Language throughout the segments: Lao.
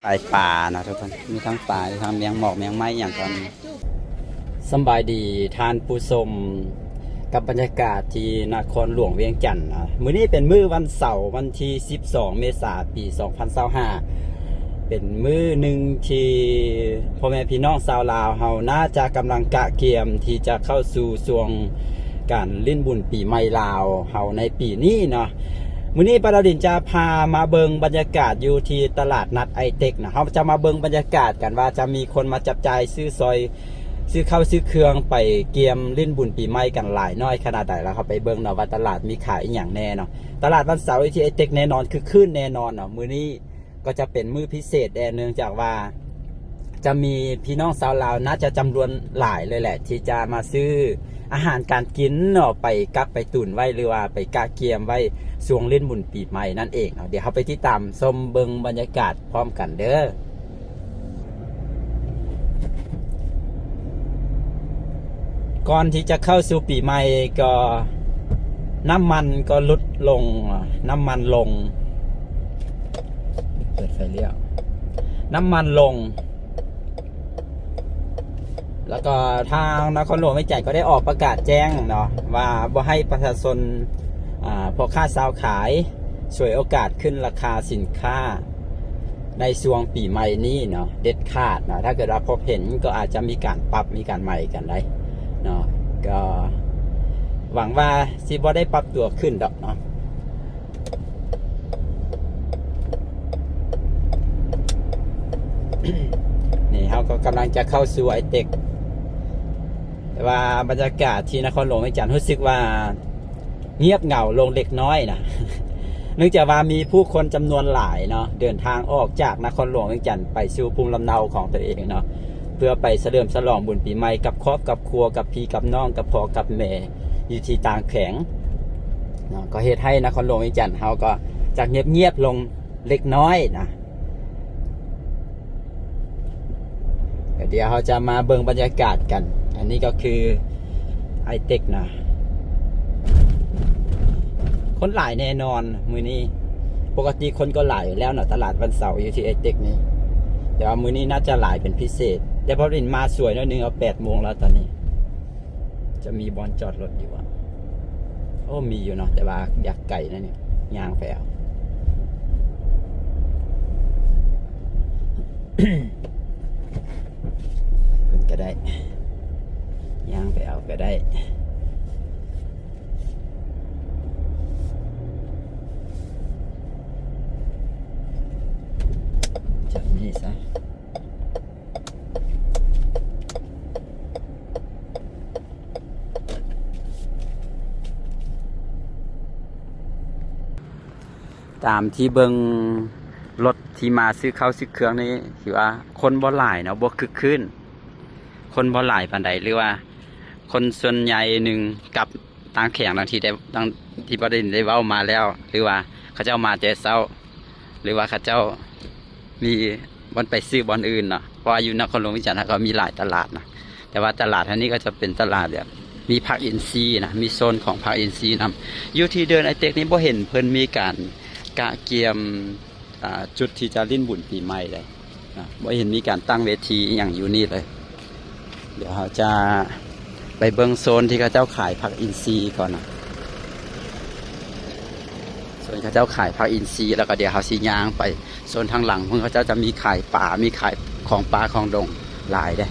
ຂາຍປາເນາະທຸກຄົນ ມີທັງປາ ມີທັງແມງໝອກແມງໄມ້ຫຍັງກໍມີ. ສຳບາຍດີທ່ານຜູ້ຊົມ ກັບບັນຍາກາດທີ່ນະຄອນຫຼວງວຽງຈັນເນາະ. ມື້ນີ້ເປັນມື້ວັນເສົາ ວັນທີສິບສອງ ເມສາ ປີສອງພັນຊາວຫ້າ ເປັນມື້ໜຶ່ງທີ່ພໍ່ແມ່ພີ່ນ້ອງຊາວລາວເຮົາໜ້າຈະກຳລັງກະກຽມທີ່ຈະເຂົ້າສູ່ຊ່ວງການຫຼິ້ນບຸນປີໃໝ່ລາວເຮົາໃນປີນີ້ເນາະ. ມື້ນີ້ປາດາວດິນຈະພາມາເບິ່ງບັນຍາກາດຢູ່ທີ່ຕະຫຼາດນັດໄອເຕັກນະ. ເຮົາຈະມາເບິ່ງບັນຍາກາດກັນວ່າຈະມີຄົນມາຈັບຈ່າຍຊື້ຊອຍ ຊື້ເຂົ້າຊື້ເຄື່ອງໄປກຽມຫຼິ້ນບຸນປີໃໝ່ກັນຫຼາຍນ້ອຍຂະໜາດໃດ. ແລ້ວເຮົາໄປເບິ່ງເນາະວ່າຕະຫຼາດມີຂາຍອີ່ຫຍັງແດ່ເນາະ. ຕະຫຼາດວັນເສົາຢູ່ທີ່ໄອເຕັກແນ່ນອນ ຄຶກຄື້ນແນ່ນອນເນາະ. ມື້ນີ້ ກໍຈະເປັນມື້ພິເສດແດ່ ເນື່ອງຈາກວ່າຈະມີພີ່ນ້ອງຊາວລາວໜ້າຈະຈຳນວນຫຼາຍເລີຍແຫຼະ ທີ່ຈະມາຊື້ອາຫານການກິນເນາະ ໄປກັກໄປຕຸນໄວ້ ຫຼືວ່າໄປກະກຽມໄວ້ຊ່ວງຫຼິ້ນບຸນປີໃໝ່ນັ້ນເອງເນາະ. ດຽວເຮົາໄປຕິດຕາມຊົມເບິ່ງບັນຍາກາດພ້ອມກັນເດີ້. ກ່ອນທີ່ຈະເຂົ້າສູ່ປີໃໝ່ກໍ ນ້ຳມັນກໍຫຼຸດລົງ ນ້ຳມັນລົງ ເປີດໄຟລ້ຽວ ນ້ຳມັນລົງ ແລ້ວກໍທາງນະຄອນຫຼວງວຽງຈັນກໍໄດ້ອອກປະກາດແຈ້ງເນາະ ວ່າບໍ່ໃຫ້ປະຊາຊົນ ອາ ພໍ່ຄ້າຊາວຂາຍ ສວຍໂອກາດຂຶ້ນລາຄາສິນຄ້າໃນຊ່ວງປີໃໝ່ນີ້ເນາະ ເດັດຂາດເນາະ. ຖ້າເກີດວ່າພົບເຫັນກໍອາດຈະມີການປັບ ມີການໃໝກັນໄດ້ເນາະ. ກໍຫວັງວ່າຊິບໍ່ໄດ້ປັບຕົວຂຶ້ນດອກເນາະ. ນີ້ເຮົາກໍກຳລັງຈະເຂົ້າສູ່ໄອເຕັກ ແຕ່ວ່າບັນຍາກາດທີ່ນະຄອນຫຼວງວຽງຈັນຮູ້ສຶກວ່າ ງຽບເຫງົາລົງເລັກນ້ອຍນະ ເນື່ອງຈາກວ່າມີຜູ້ຄົນຈຳນວນຫຼາຍເນາະ ເດີນທາງອອກຈາກນະຄອນຫຼວງວຽງຈັນໄປສູ່ພູມລຳເນົາຂອງຕົວເອງເນາະ ເພື່ອໄປສະເຫຼີມສະຫຼອງບຸນປີໃໝ່ກັບຄອບກັບຄົວ ກັບພີ່ກັບນ້ອງ ກັບພໍ່ກັບແມ່ ຢູ່ທີ່ຕ່າງແຂວງເນາະ. ກໍເຮັດໃຫ້ນະຄອນຫຼວງວຽງຈັນເຮົາກໍຈະງຽບໆລົງ ເລັກນ້ອຍນະ. ກໍດຽວເຮົາຈະມາເບິ່ງບັນຍາກາດກັນ. ອັນນີ້ກໍຄືໄອເຕັກນະ. ຄົນຫຼາຍແນ່ນອນມື້ນີ້. ປົກກະຕິຄົນກໍຫຼາຍຢູ່ແລ້ວນະ ຕະຫຼາດວັນເສົາຢູ່ທີ່ໄອເຕັກນີ້. ແຕ່ວ່າມື້ນີ້ໜ້າຈະຫຼາຍເປັນພິເສດ. ແຕ່ພໍດີມາສວຍໜ້ອຍໜຶ່ງ ເອົາແປດໂມງແລ້ວຕອນນີ້. ຈະມີບ່ອນຈອດລົດຢູ່ບໍ່? ໂອ້ ມີຢູ່ເນາະ ແຕ່ວ່າຢາກໄກນະນີ້ ຍ່າງໄປເອົາ ເພິ່ນກໍໄດ້ ຍ່າງໄປເອົາກໍໄດ້ ຈາກນີ້ຊະ. ຕາມທີ່ເບິ່ງລົດທີ່ມາຊື້ເຂົ້າຊື້ເຄື່ອງນີ້ ຖືວ່າຄົນບໍ່ຫຼາຍເນາະ ບໍ່ຄຶກຄື້ນ ຄົນບໍ່ຫຼາຍປານໃດ ຫຼືວ່າຄົນສ່ວນໃຫຍ່ໜຶ່ງກັບຕ່າງແຂວງ ດັ່ງທີ່ໄດ້ ດັ່ງທີ່ບໍ່ໄດ້ ໄດ້ເວົ້າມາແລ້ວ ຫຼືວ່າເຂົາເຈົ້າມາແຕ່ເຊົ້າ ຫຼືວ່າເຂົາເຈົ້າ ມີບ່ອນໄປຊື້ບ່ອນອື່ນເນາະ ເພາະວ່າຢູ່ນະຄອນຫຼວງວຽງຈັນເຮົາກໍມີຫຼາຍຕະຫຼາດນະ ແຕ່ວ່າຕະຫຼາດແຖວນີ້ກໍຈະເປັນຕະຫຼາດແບບມີຜັກອິນຊີນະ ມີໂຊນຂອງຜັກອິນຊີນຳ. ຢູ່ທີ່ເດີ່ນໄອເຕັກນີ້ບໍ່ເຫັນເພິ່ນມີການກະກຽມ ອ່າ ຈຸດທີ່ຈະຫຼິ້ນບຸນປີໃໝ່ເລີຍນະ ບໍ່ເຫັນມີການຕັ້ງເວທີອີ່ຫຍັງຢູ່ນີ້ເລີຍ. ດຽວເຮົາຈະໄປເບິ່ງໂຊນທີ່ເຂົາເຈົ້າຂາຍຜັກອິນຊີກ່ອນນະ ໂຊນເຂົາເຈົ້າຂາຍຜັກອິນຊີ ແລ້ວກໍດຽວເຮົາຊິຍ່າງໄປໂຊນທາງຫຼັງ ເພິ່ນເຂົາເຈົ້າຈະມີຂາຍປາ ມີຂາຍຂອງປ່າຂອງດົງຫຼາຍເດ້.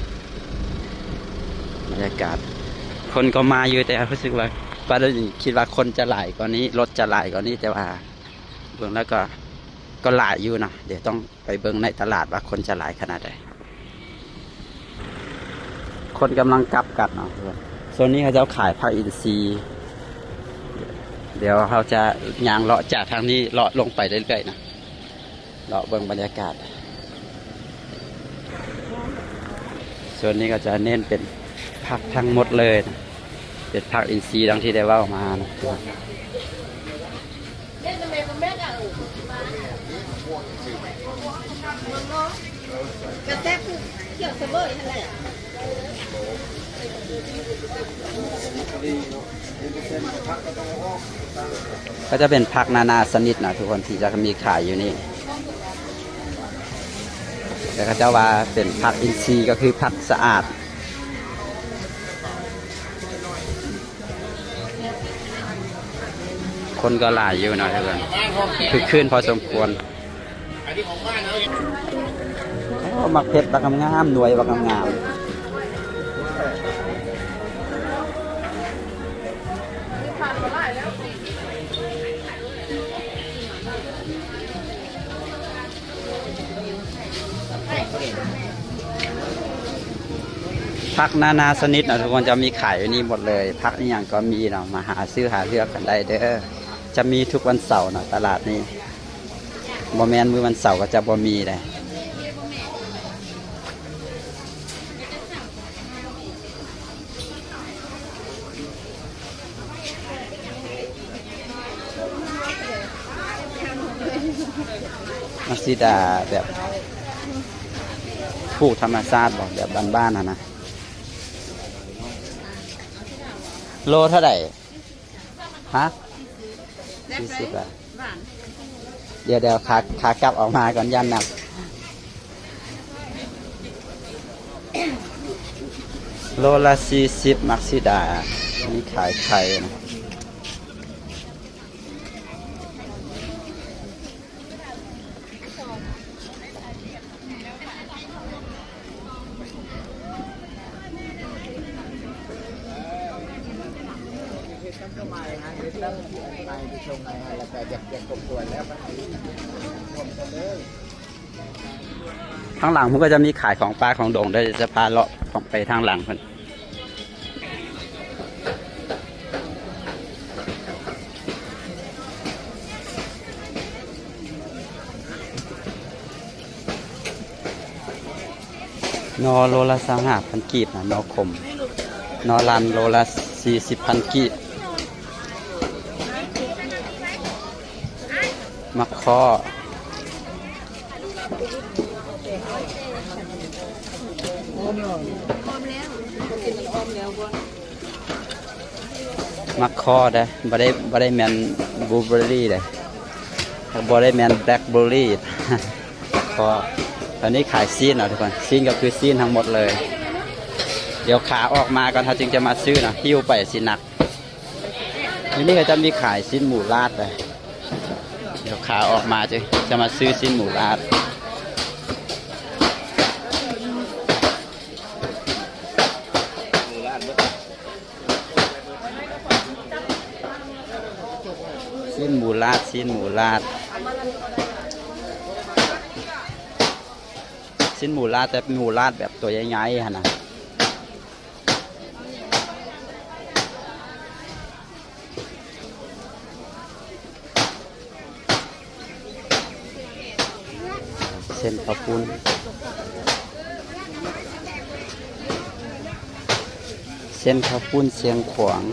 ບັນຍາກາດ ຄົນກໍມາຢູ່ ແຕ່ຮູ້ສຶກວ່າ ປາດາວດິນຄິດວ່າຄົນຈະຫຼາຍກວ່ານີ້ ລົດຈະຫຼາຍກວ່ານີ້ ແຕ່ວ່າເບິ່ງແລ້ວກໍ ກໍຫຼາຍຢູ່ນະ. ດຽວຕ້ອງ ໄປເບິ່ງໃນຕະຫຼາດວ່າຄົນຈະຫຼາຍຂະໜາດໃດ. ຄົນກຳລັງກັບກັນເນາະ. ໂຊນນີ້ເຂົາເຈົ້າຂາຍຜັກອິນຊີ. ດຽວເຮົາຈະຍ່າງເລາະຈາກທາງນີ້ເລາະລົງໄປເລື້ອຍໆນະ. ເລາະເບິ່ງບັນຍາກາດ. ໂຊນນີ້ກໍຈະເນັ້ນເປັນຜັກທັງໝົດເລີຍນະ. ເປັນຜັກອິນຊີດັ່ງທີ່ໄດ້ເວົ້າມານະ. ກໍຈະເປັນຜັກນານາຊະນິດນະທຸກຄົນ ທີ່ຈະມີຂາຍຢູ່ນີ້. ແຕ່ເຂົາເຈົ້າວ່າເປັນຜັກອິນຊີ ກໍຄືຜັກສະອາດ. ຄົນກໍຫຼາຍຢູ່ເນາະ ທຸກຄົນ ຄຶກຄື້ນພໍສົມຄວນ. ໂອ້ ໝາກເຜັດບັກງາມໆ ໜ່ວຍບັກງາມໆ. ຜັກນານາຊະນິດເນາະ ທຸກຄົນ ຈະມີຂາຍຢູ່ນີ້ໝົດເລີຍ. ຜັກອີ່ຫຍັງກໍມີເນາະ ມາຫາຊື້ຫາເລືອກກັນໄດ້ເດີ້. ຈະມີທຸກວັນເສົາເນາະ ຕະຫຼາດນີ້. ບໍ່ແມ່ນມື້ວັນເສົາກໍຈະບໍ່ມີເດ້. ມັກຊິດາແບບປູກທຳມະຊາດບໍ ແບບບ້ານໆຫັ້ນນະ. ໂລເທົ່າໃດ? ຮະ? ສີ່ສິບບາດ. ດຽວໆ ຂາ ຂາກັບອອກມາກ່ອນ ຢ້ານໜັກ. ໂລລະສີ່ສິບ ມັກຊິດາ ມີຂາຍໄຂ່ນະ. ທາງຫຼັງພຸ້ນກໍຈະມີຂາຍຂອງປ່າຂອງດົງເດີ້ ຈະພາເລາະໄປທາງຫຼັງເພິ່ນ. ໜໍ່ໂລລະຊາວຫ້າພັນກີບນະ ໜໍ່ຂົມ. ໜໍ່ລັນໂລລະສີ່ສິບພັນກີບ. ໝາກຄໍ່ ໝາກຄໍ່ເດ້ ບໍ່ໄດ້ ບໍ່ໄດ້ແມ່ນບລູເບີຣີເດ້ ບໍ່ໄດ້ແມ່ນແບລັກເບີຣີ. ຄໍ່ ອັນນີ້ຂາຍຊີ້ນເນາະທຸກຄົນ ຊີ້ນກໍຄືຊີ້ນທັງໝົດເລີຍ. ດຽວຂາອອກມາກ່ອນ ເຮົາຈຶ່ງຈະມາຊື້ເນາະ ຫິ້ວໄປຊິໜັກ. ຢູ່ນີ້ເຂົາຈະມີຂາຍຊີ້ນໝູລາດເດ້. ດຽວຂາອອກມາຈະ ຈະມາຊື້ຊີ້ນໝູລາດ. ຊີ້ນໝູລາດ ຊີ້ນໝູລາດ ຊີ້ນໝູລາດ ແຕ່ເປັນໝູລາດແບບຕົວໃຫຍ່ໆຫັ້ນນະ. ເສັ້ນເຂົ້າປຸ້ນ ເສັ້ນເຂົ້າປຸ້ນຊຽງຂວາງ.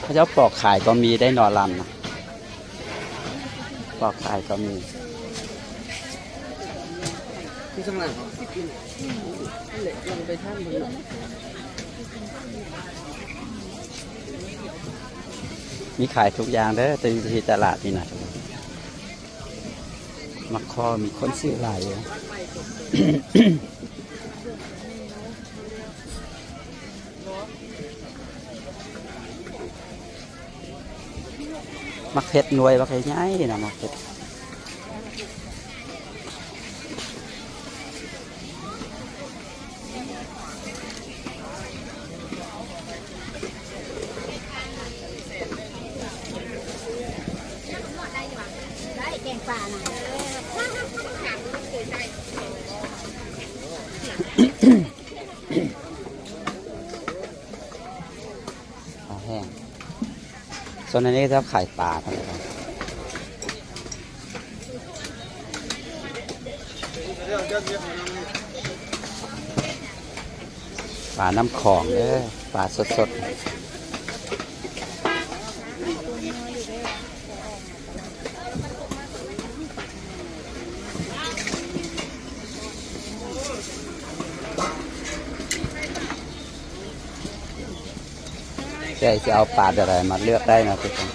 ເຂົາເຈົ້າປອກຂາຍກໍມີໄດ໋ ໜໍ່ລັນນະ ປອກຂາຍກໍມີ. ມີຂາຍທຸກຢ່າງເດີ້ ແຕ່ຢູ່ທີ່ຕະຫຼາດນີ້ນະ. ໝາກຄໍ່ມີຄົນຊື້ຫຼາຍຢູ່. ໝາກເຜັດໜ່ວຍບັກໃຫຍ່ໆນະ ໝາກເຜັດ. ປາແຫ້ງ. ສ່ວນອັນນີ້ເຂົາເຈົ້າຂາຍປາເນາະ ປານ້ຳຂອງເດີ້ ປາສົດໆ. ໃຈຊິເອົາປາແບບໃດມາເລືອກໄດ້ເນາະທຸກຄົນ.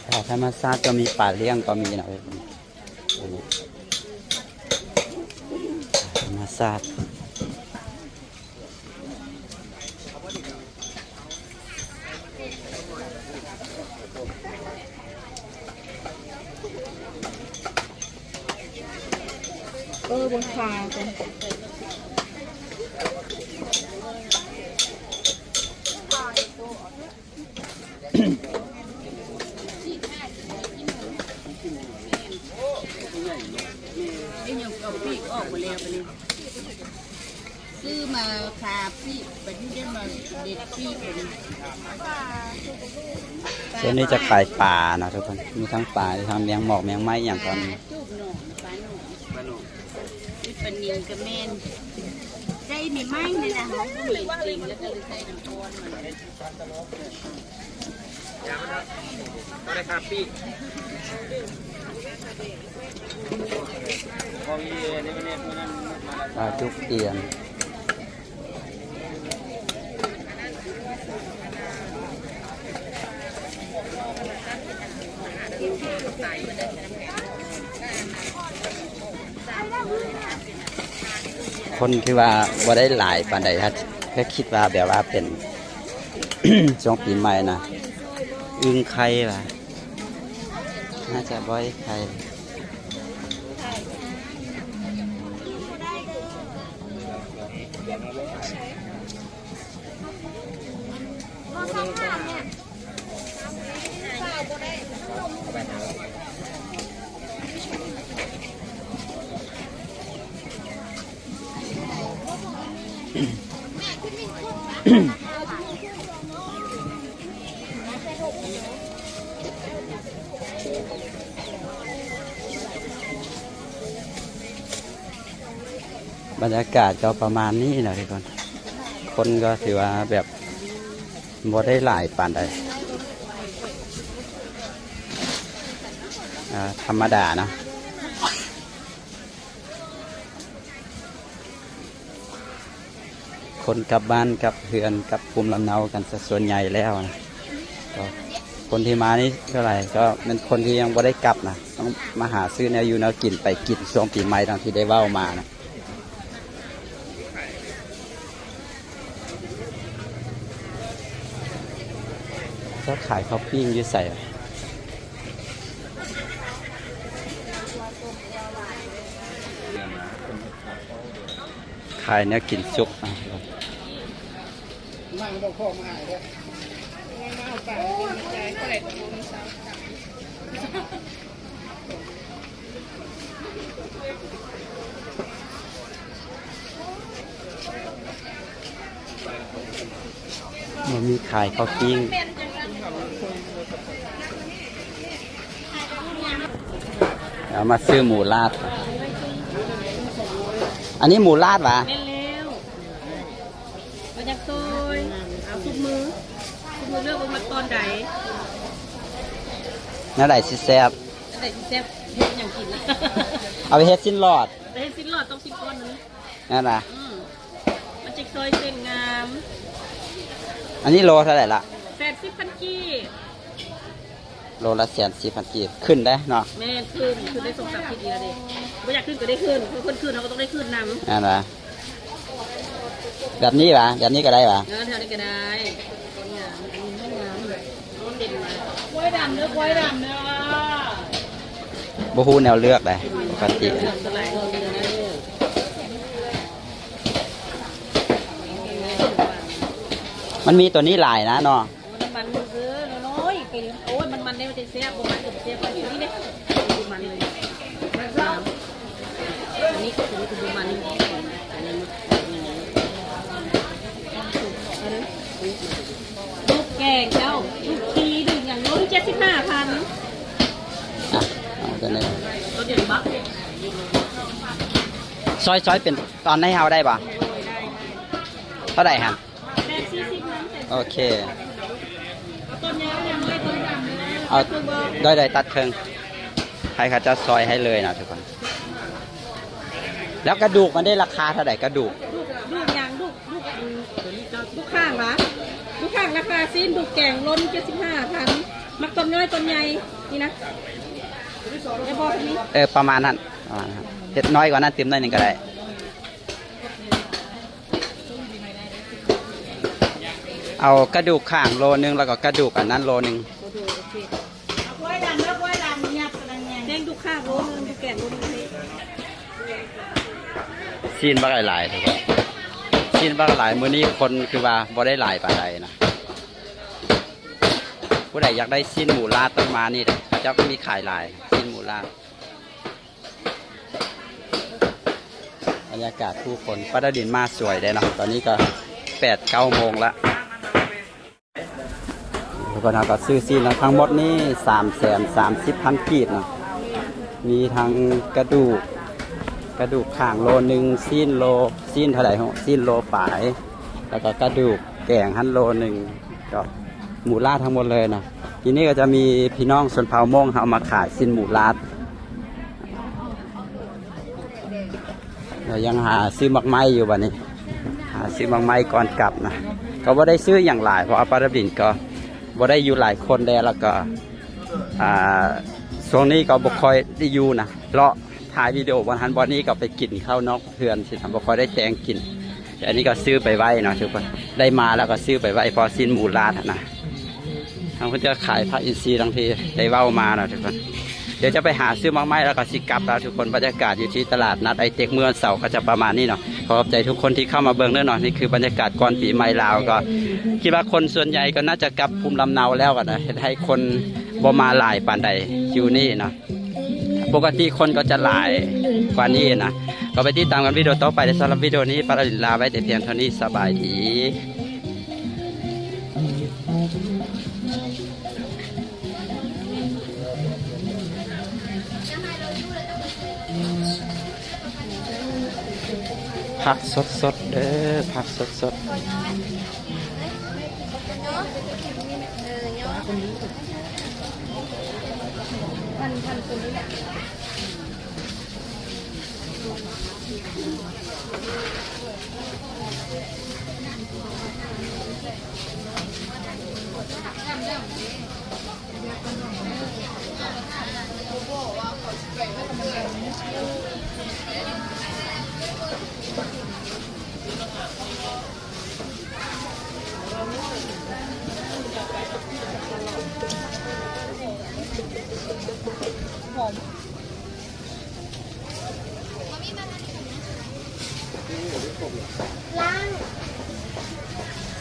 ປາທຳມະຊາດກໍມີ ປາລ້ຽງກໍມີນະ ທຳມະຊາດ. ເອີ ບົນຄາ ເອົາປີກອອກໝົດແລ້ວບັດນີ້ ຊື້ມາຄາປີກ ບັດນີ້ໄດ້ມາເດັດປີກບັດນີ້. ສ່ວນນີ້ຈະຂາຍປານະທຸກຄົນ ມີທັງປາ ມີທັງແມງໝອກ ແມງໄມ້ ອີ່ຫຍັງກໍມີ. ປາໜອງ ປາໜອງ ປາໜອງ ມີປານິນກໍແມ່ນ ໄດ້ໃໝ່ໆ ນີ້ນະ ເຮົາບໍ່ມີເຕັມ ແລ້ວກໍເລີຍໃສ່ນ້ຳກ້ອນມັນ. ປາຈຸກກຽນ. ຄົນທີ່ວ່າບໍ່ໄດ້ຫຼາຍປານໃດ ຖ້າ ຖ້າຄິດວ່າແບບວ່າເປັນຊ່ວງປີໃໝ່ນະ ອຶ່ງໄຂ່ວ່າ ໜ້າຈະບໍ່ໄດ້ໄຂ່. ບັນຍາກາດກໍປະມານນີ້ແຫຼະທຸກຄົນ ຄົນກໍຖືວ່າແບບບໍ່ໄດ້ຫຼາຍປານໃດ ອ່າ ທຳມະດາເນາະ. ຄົນກັບບ້ານກັບເຮືອນກັບພູມລຳເນົາກັນຊະສ່ວນໃຫຍ່ແລ້ວນະ. ກໍຄົນທີ່ມານີ້ສ່ວນຫຼາຍກໍແມ່ນຄົນທີ່ຍັງບໍ່ໄດ້ກັບນະ ຕ້ອງມາຫາຊື້ແນວຢູ່ແນວກິນໄປກິນຊ່ວງປີໃໝ່ ດັ່ງທີ່ໄດ້ເວົ້າມານະ. ເຈົ້າຂາຍເຂົ້າປີ້ງຢູ່ໃສ? ຂາຍແນວກິນສຸກ. ບໍ່ມີຂາຍເຂົ້າປີ້ງ. ເອົາມາຊື້ໝູລາດ. ອັນນີ້ໝູລາດຫວາ? ແມ່ນແລ້ວ. ບໍ່ຢາກຊອຍ ເອົາຊຸບມື ຊຸບມືເລືອກວ່າມັກຕອນໃດ. ແນວໃດຊິແຊບ? ແນວໃດຊິແຊບ ເຮັດຫຍັງກິນ? ເອົາໄປເຮັດຊີ້ນຫຼອດ. ໄປເຮັດຊີ້ນຫຼອດຕ້ອງກິນກ່ອນນະ. ແມ່ນຫວາ? ອືມ ມັນຊິຊອຍເສັ້ນງາມ. ອັນນີ້ໂລເທົ່າໃດລະ? ແປດສິບພັນກີບ. ໂລລະແສນສິບພັນກີບ ຂຶ້ນໄດ໋ເນາະ. ແມ່ນ ຂຶ້ນ ຂຶ້ນໄດ້ສອງສາມທິດນີ້ລະເດ້. ບໍ່ຢາກຂຶ້ນກໍໄດ້ຂຶ້ນ ເພາະເພິ່ນຂຶ້ນເຮົາກໍຕ້ອງໄດ້ຂຶ້ນນຳ. ແມ່ນຫວາ? ແບບນີ້ຫວາ? ແບບນີ້ກໍໄດ້ຫວາ? ເອີ ແຖວນີ້ກໍໄດ້. ກ້ວຍດຳເດີ ກ້ວຍດຳເດີ. ບໍ່ຮູ້ແນວເລືອກໃດ໋ ປົກກະຕິ. ມັນມີຕົວນີ້ຫຼາຍນະເນາະ. ໂອ້ຍ ນ້ຳມັນເດີ ນ້ອຍໆ ໄປ. ໂອ້ຍ ມັນ ມັນໄດ້ ແຊບ ບໍ່ມັນກໍບໍ່ແຊບ ອັນນີ້ເດ້ ບໍ່ມັນເລີຍ ອັນນີ້ກໍຄືບໍ່ມັນ ອັນນີ້ມັນ ລູກແກງເຈົ້າ ລູກຊີ ລູກຫຍັງ ໂລໜຶ່ງເຈັດສິບຫ້າພັນ ອ່ະ ເອົາຕົວນີ້ ຕົວດຽວບັກ ຊອຍ ຊອຍເປັນຕອນໃຫ້ເຮົາໄດ້ບໍ່? ເທົ່າໃດຫັ້ນ? ໂອເຄ ເອົາ ໄດ້ໆ ຕັດເຄິ່ງ ໃຫ້ເຂົາເຈົ້າຊອຍໃຫ້ເລີຍນະທຸກຄົນ. ແລ້ວກະດູກມັນເດ້ ລາຄາເທົ່າໃດກະດູກ? ດູກ ດູກຫຍັງ? ດູກ ດູກ ດູກຂ້າງຫວາ? ດູກຂ້າງລາຄາຊີ້ນ ດູກແກງໂລໜຶ່ງເຈັດສິບຫ້າພັນ ມັກຕົນນ້ອຍຕົນໃຫຍ່ນີ້ນະ ໄດ້ບໍ່? ເອີ ປະມານນັ້ນ ປະມານນັ້ນ ເຮັດນ້ອຍກວ່ານັ້ນຕື່ມໜ້ອຍໜຶ່ງກະໄດ້. ເອົາກະດູກຂ້າງໂລໜຶ່ງ ແລ້ວກໍກະດູກອັນນັ້ນໂລໜຶ່ງ. ແກງດູກຂ້າງໂລໜຶ່ງ ດູກແກງໂລໜຶ່ງ. ຊີ້ນບັກຫຼາຍໆ ທຸກຄົນ ຊີ້ນບັກຫຼາຍ. ມື້ນີ້ຄົນຄືວ່າບໍ່ໄດ້ຫຼາຍປານໃດນະ. ຜູ້ໃດຢາກໄດ້ຊີ້ນໝູລາດຕ້ອງມານີ້ເດ້ ເຂົາເຈົ້າກໍມີຂາຍຫຼາຍ ຊີ້ນໝູລາດ. ບັນຍາກາດຜູ້ຄົນ ປ້າດາວດິນມາສວຍເດ້ເນາະ. ຕອນນີ້ກໍແປດເກົ້າໂມງລະ ທຸກຄົນ. ເຮົາກໍຊື້ຊີ້ນເນາະ ທັງໝົດນີ້ສາມແສນສາມສິບພັນກີບເນາະ. ມີທັງກະດູກ ກະດູກຂ້າງໂລໜຶ່ງ ຊີ້ນໂລ ຊີ້ນເທົ່າໃດ? ຊີ້ນໂລປາຍ ແລ້ວກໍກະດູກແກງຫັ້ນໂລໜຶ່ງ ກໍ ໝູລາດທັງໝົດເລີຍນະ. ທີ່ນີ້ກໍຈະມີພີ່ນ້ອງຊົນເຜົ່າມົ້ງເຮົາມາຂາຍຊີ້ນໝູລາດ. ແລ້ວຍັງຫາຊື້ໝາກໄມ້ຢູ່ບັດນີ້ ຫາຊື້ໝາກໄມ້ກ່ອນກັບນະ. ກໍບໍ່ໄດ້ຊື້ຫຍັງຫຼາຍ ເພາະວ່າປ້າດາວດິນກໍບໍ່ໄດ້ຢູ່ຫຼາຍຄົນແດ່ ແລ້ວກໍ ອ່າ ຊ່ວງນີ້ກໍບໍ່ຄ່ອຍໄດ້ຢູ່ນະ ເລາະ ຖ່າຍວິດີໂອບ່ອນຫັ້ນບ່ອນນີ້ ກໍໄປກິນເຂົ້ານອກເຮືອນຊີ້ນະ ບໍ່ຄ່ອຍໄດ້ແຕ່ງກິນ. ແຕ່ອັນນີ້ກໍຊື້ໄປໄວ້ເນາະທຸກຄົນ ໄດ້ມາແລ້ວກໍຊື້ໄປໄວ້ ເພາະຊີ້ນໝູລາດຫັ້ນນະ. ທາງເພິ່ນຈະຂາຍຜັກອິນຊີດັ່ງທີ່ໄດ້ເວົ້າມາເນາະທຸກຄົນ. ດຽວຈະໄປຫາຊື້ໝາກໄມ້ແລ້ວກໍຊິກັບແລ້ວທຸກຄົນ. ບັນຍາກາດຢູ່ທີ່ຕະຫຼາດນັດໄອເຕັກ ເມື່ອວັນເສົາກໍຈະປະມານນີ້ເນາະ. ຂໍຂອບໃຈທຸກຄົນທີ່ເຂົ້າມາເບິ່ງເດີເນາະ. ນີ້ຄືບັນຍາກາດກ່ອນປີໃໝ່ລາວ ກໍຄິດວ່າຄົນສ່ວນໃຫຍ່ກໍໜ້າຈະກັບພູມລຳເນົາແລ້ວນະ ເຮັດໃຫ້ຄົນບໍ່ມາຫຼາຍປານໃດຢູ່ນີ້ເນາະ. ປົກກະຕິຄົນກໍຈະຫຼາຍກວ່ານີ້ນະ. ກໍໄປຕິດຕາມກັນວິດີໂອຕໍ່ໄປເດີ. ສຳລັບວິດີໂອນີ້ ປ້າດາວດິນລາໄວ້ແຕ່ພຽງເທົ່ານີ້. ສະບາຍດີ. ຜັກສົດໆເດີ ຜັກສົດໆ.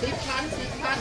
ສິບພັນ ສິບພັນ.